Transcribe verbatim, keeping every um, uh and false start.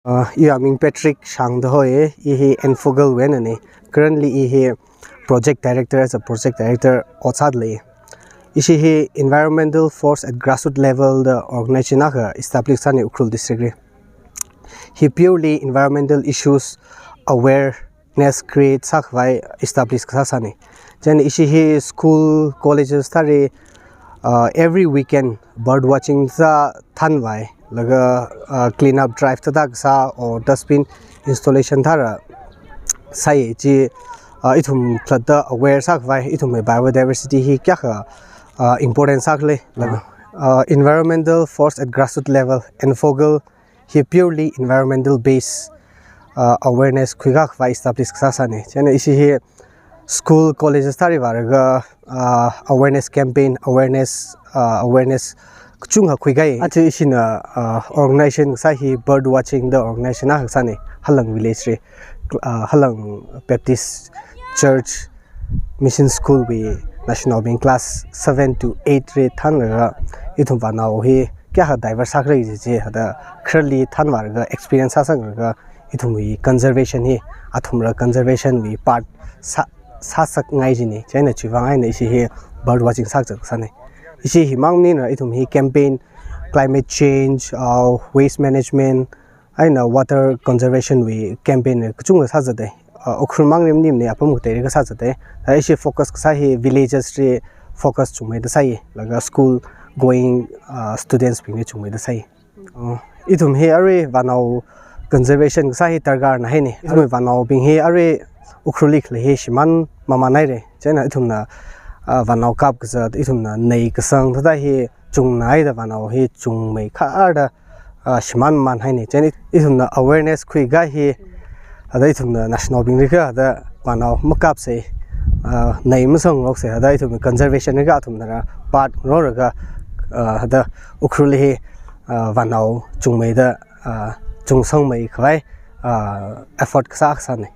Uh, iwui aming Patrick Shang da hoi, i hi Enfogle wui einana. Currently i hi project director, as a project director ot sāda lei. Ishi hi Environmental Force at Grassroots Level da organization akha establish sāna Ukhrul District li. Hi purely environmental issues awareness create sākhavai establish kasā sāna. Chieina ishi hi school, colleges thāda, uh, every weekend bird watching sā thanvai, laga, uh, clean up drive thāda kasā or dustbin installation thāda sāi chi, uh, ithum khalatta aware sākhavai, ithumwui biodiversity hi kayākha, uh, important sākhala. Laga, uh, Environmental Force at Grassroots Level, Enfogle, hi purely environmental based, uh, awareness khuikakhavai establish kasā sāna. Chieina ishi hi school, colleges thāda vālaga, uh, awareness campaign, awareness, uh, awareness kachungkha khuikahai. Aja ishina, uh, organization kasā hi bird watching da organization akha sāna, Halang village li, uh, Halang Baptist Church Mission School wui naoshinaobing class seven to eight li thanlaga, ithum vānao hi kayākha diverse sākhala chi chi, hithāda khararli thanvālaga experience sāsanglaga, ithumwui conservation hi, athumla conservation wui part sā, sāsakngai jina. Chieina chiwui vang eina ishi hi bird watching sākazat sāna. Ishi himang maningla ithum hi campaign, climate change, uh, waste management, eina water conservation wui campaign kachungkha sāzata. Uh, Ukhrul mangli maningmana, apam kateili kasā sāzata. Uh, ishi focus kasā hi villages li focus chungmeida sāi, laga school going, uh, students bingli chungmeida sāi. Uh, ithum hi arui vānao conservation kasā hi darkarna haina. Ithum vānaobing hi arui Ukhrulli khalei hi shimān mamānhaira. Chieina ithumna, uh, vānao kapkazat, ithumna nei kasang thāda hi chungnaida vānao hi chungmei kharda, uh, shimān mamānhaina. Chieina ithumna awareness khuikahai hi, hithāda ithumna naoshinaobingli kha hithāda vānao makapsei, uh, nei masangngaroksa, hithāda ithum conservation li kha athumnala part ngarokra kha, uh, hithāda Ukhrulli hi, uh, vānao chungmeida, uh, chungsangmeikhavai, uh, effort kasā kasāna.